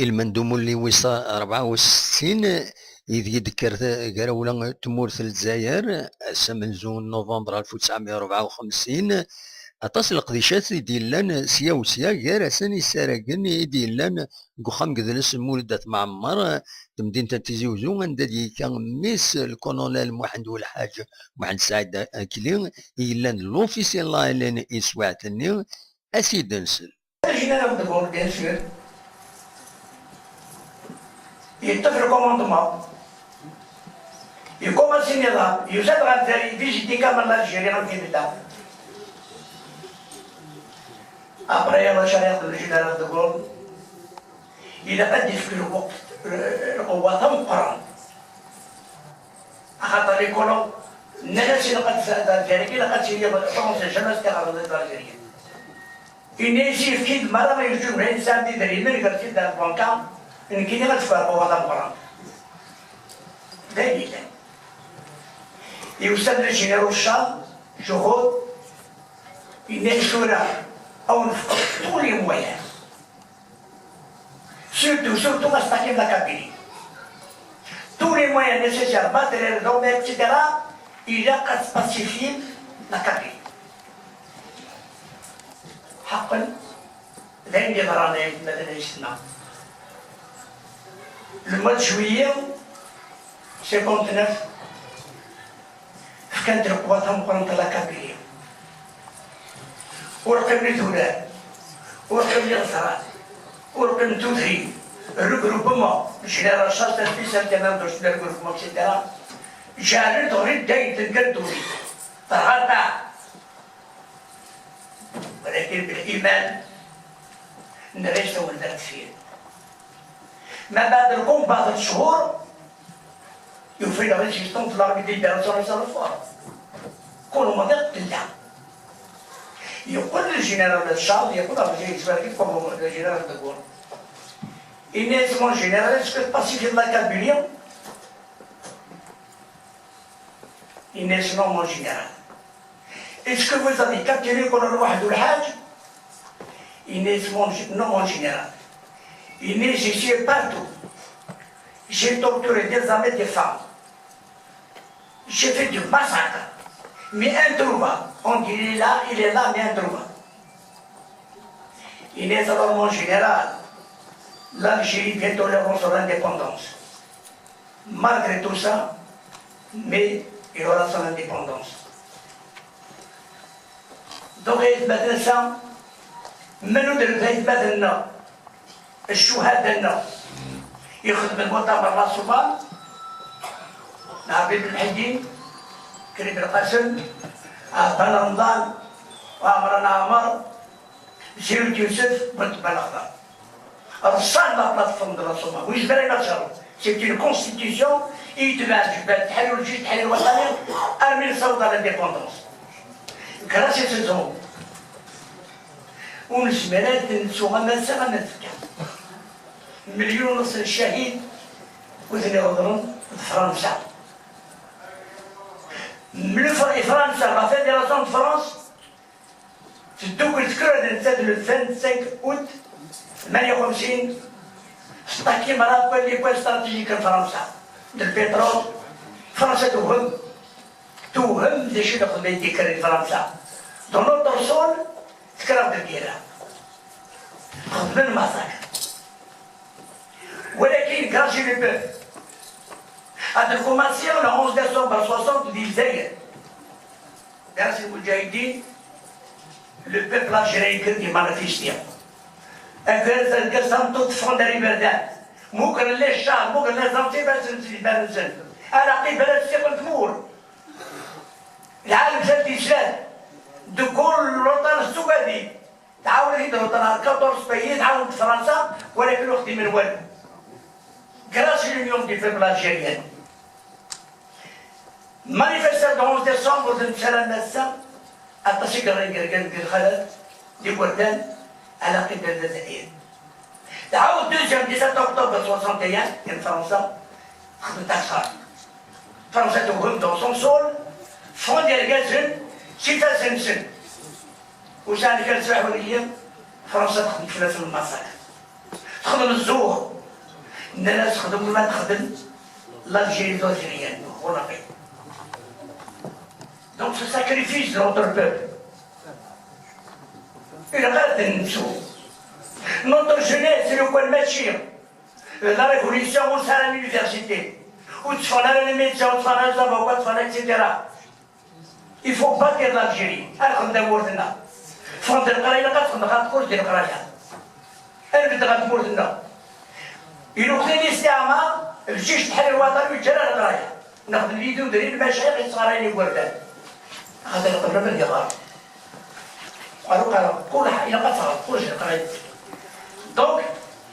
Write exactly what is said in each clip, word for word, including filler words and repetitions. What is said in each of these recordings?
Ilmend umulli wis rebɛa u settin, ideg i d-tekker t-, grawla tmurt n Lezzayer, ass amenzu n november alef u tesɛemya u rebɛa u xemsin. Aṭas n leqdicat i d-yellan sya u sya, gar-asen isaragen i d-yellan deg uxxam n yidles n Mulud At Mɛemmer, temdint n Tizi Uzzu, anda d-yekka mmi-s, lkulunel Muḥend Welḥaǧ Muḥend Saɛid Akli, i yellan d l'officier n l'A L N i teswiɛt-nni. Ad t-id-nsel. Le général de Gaulle, bien sûr, yeṭṭef le commandement, yeqqummec iniḍan, yusa-d ɣer Lezzayer, visiter kamel l'Algérie amek i tella. Après, la charrière de le général de Gaulle, ilaq ad d-yefk lweqt, lqewwa tameqqrant. Axaṭer les colons nnan-as ilaq ad d-, d Lezzayer, ilaq ad tili France, jamais ad tt-iɣer d Algérie. Ini-as yefk-id merra i lǧumhur, ayen sɛan d idrimen, ger-t-id ar lbanka, nekkini ad d-fkeɣ lqewwa tameqqrant. D ayen yellan. Yusa-d le général Charles, Juhud, yenna-as tura, ad wen-fkeɣ tous les moyens. Surtout, surtout, ad stakim la Kabylie. Tous les moyens nécessaires, matériel, d'armes, et cetera, ilaq ad tpasifim la Kabylie. Ḥeqqen, d ayen yeḍran ay atmaten ay yessetma. Le mois de juillet, cinquante-neuf, fkant lqewwa tameqqrant a la Kabylie. Ur qqimen idurar, ur qqimen iɣeẓran, ur qqimen tutrin, regroupement, général Charles Tafi, Serkanan, de regroupement, et cetera. Ǧeɛlen ɣer dayen tenger ddunit. Terɣa lqaɛa. Walakin bil iman, nra-yas tawenza ɣer deffir. Ma bɛed lkumba tlata cchur, yufa la résistance de l'armée de libération nationale forte. Kul mḍiq tella. Yeqqel le général Charles, yeqqel ɣer Algérie, yettwarkib comme le général de Gaulle. Yenna-yas mon général, est-ce que tpasifid la Kabylie? Yenna-yas non, mon général. Est-ce que vous avez capturé le colonel Wahed Oulhadj? Yenna-yas mon gé-, non, mon général. Yenna-yas je suis partout. J'ai torturé des hommes et des femmes. J'ai fait du massacre. Mais introuvable. On dit il est là, il est là, mais introuvable. Yenna-yas alors mon général, l'Algérie bientôt lèveront son indépendance. Malgré tout ça, mais il aura son indépendance. Donc, ay atmaten ass-a, ma nudren ay atmaten-nneɣ, ccuhada-nneɣ, ixedmen muṭamer Lasuban, Ɛerbi Belḥeddin, Krim Belqasem, Ɛebban Remḍan, Ɛemran Ɛmer, Zirut Yusef, Butebba Lexḍer. Reṣṣan la plateforme de l'Assomption. Oui, je vais la faire. C'est une constitution, i yetbaɛ jebbat tḥalulǧi, tḥalil waṭani, armi nessaweḍ à l'indépendance. Grâce à ces hommes, ur nezmir ad nettu ama ass-a ama azekka. Melyun u nus n ccahid ur ten-iɣeḍren d Fransa. Mluf i Fransa, la Fédération de France, teddukel tkura d nettat le vingt-cinq août tmanya u xemsin, s takimra, quoi, les points stratégiques n Fransa, d lpitrul. Fransa tewhem, tewhem d acu i d-xedmen ay d-ikkren i Fransa. Dans notre sol, tekra-d lgirra. Xedmen massacre. Walakin, grâce au peuple, ad nkumansi le onze décembre soixante di Lezzayer. Grâce aux Moudjahidines, le peuple algérien yekker di manifestation. Agerz, agerz tameṭṭut teffɣen ar iberdan. Mugren les chars, mugren les anti-, ifassen-nsen, ifassen-nsen. Ala qibala tessiqel tmur. Lɛalem sal d-yeslan. Deg ul loṭan s tugadi. Tɛawen-it-id Lewṭan ar quatorze pays, tɛawen-t Fransa, walakin ur xdimen walu. Grâce à l'union du peuple algérien. Manifestation du onze décembre, ur ten-ttarran ass-a, aṭas i yerran gergan deg lxalat, d igerdan, ala qibala d azayen. Tɛawed deuxième, dix-sept octobre soixante et un, en Fransa, xedment axessar. Fransa tewhem dans son sol, ffɣen-d yergazen s ifassen-nsen. Ur sɛan kra n ssmaḥ wala yiwen, Fransa texdem fell-asen lmaṣak. Texdem zzur. Nnan-as xdem ma texdem l'Algérie d Algérienne, voilà. Donc ce sacrifice de notre peuple. Ilaq ad nettu. Notre jeunesse, lukan mačči la révolution, ur sɛan l'université. Ur tteffɣen ara les médecins, ur tteffɣen ara les avocats, ur tteffɣen, et cetera. Il faut bâtir l'Algérie. Ad nexdem tamurt-nneɣ. Teffɣen-d leqraya, ilaq ad teffɣen ɣer tmurt di leqraya. Ad nbedd ɣer tmurt-nneɣ. Ilaq listiɛmar, lǧic teḥrir waṭan ur yeǧǧi ara leqraya. Nexdem di tudrin, lmacayiq yesɣarayen igerdan. Axaṭer iqedder ad iɣer. Qqaru qqaru, kul ḥaǧa ilaq ad teɣreḍ, kullec leqraya. Donc,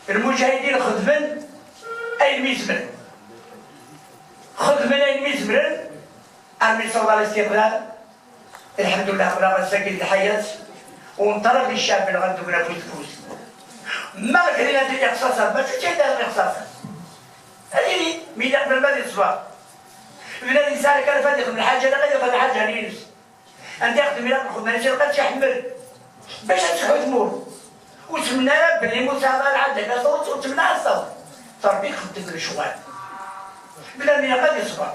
lmuǧahidin xedmen ayen mi zemren. Xedmen ayen mi zemren, armi sawḍen istiqlal. Lḥemdullah, aql-aɣ ass-agi di lḥayat, u neṭṭerḍ di ccɛeb-nneɣ ad d-negren afus deg ufus. Ma krin ad d-ixṣaṣer, mačči d tidet ixṣaṣer. Ad yili, mi yella qbel ma ad yeṣber. Bnadem yesɛa lkarfa ad ixdem lḥaǧa, ilaq ad ixdem lḥaǧa-nni-ines. Anda ixdem ilaq lxedma-ines, ilaq ad tt-iḥemmel. Bac ad tseḥḥu tmurt. Ur ttmenni ara belli ma ur tesɛiḍ ara lḥaǧa-agi, ur tt-, ur ttmenni ara ad tt-taweḍ. Rebbi ixeddem lecɣal. Bnadem ilaq ad yeṣber.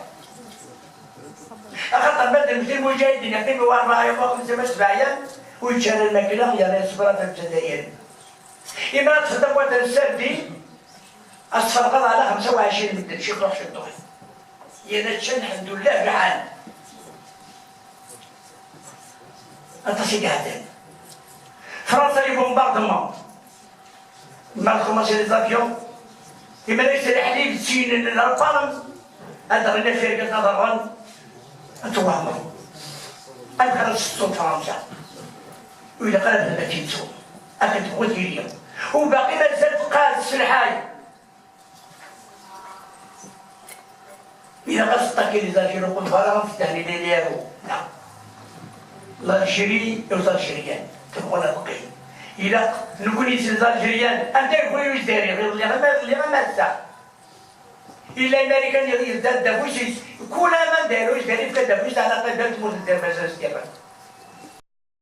Axaṭer ma d-, d lmuǧahidin yeqqimen war ṛṛay, war xemsa, ma sebɛa yan, ur yečči ara lmakla, yerna yeṣber ɣef lǧazayen. Imi ara txedmeḍ wat n sardin, ad tferqeḍ ɛla xemsa u ɛecrin medden, ciṭuḥ ciṭuḥ. Yerna ččan, lḥemdullah, lḥan. Aṭas i iɛeddan. Fransa, les bombardements. Ma txumaṣi les avions, imalayes leḥlib ttinen n lpalm, ad ɣlin afirga taḍarɣen, ad twehmeḍ. Amek ara teṣṣeḍ Fransa? Ur ilaq ara ad tt-ittu. Akken tebɣu tili. U baqi mazal teqqar tesselḥay. Ilaq ad teṭṭaki les Algériens uqbel ara ɣef tehni les héros. La. L'Algérie aux Algériens. Tebɣa ad teqqim. Ilaq nekkni s les Algériens, anta i kul yuzdarin, iḍelli ama, iḍelli ama ass-a. Illa Imarikan yedda-d d afus-is, kul aman d héros, yefka-d afus, ɛla qadar tmurt n Dda Mazal s Yaman.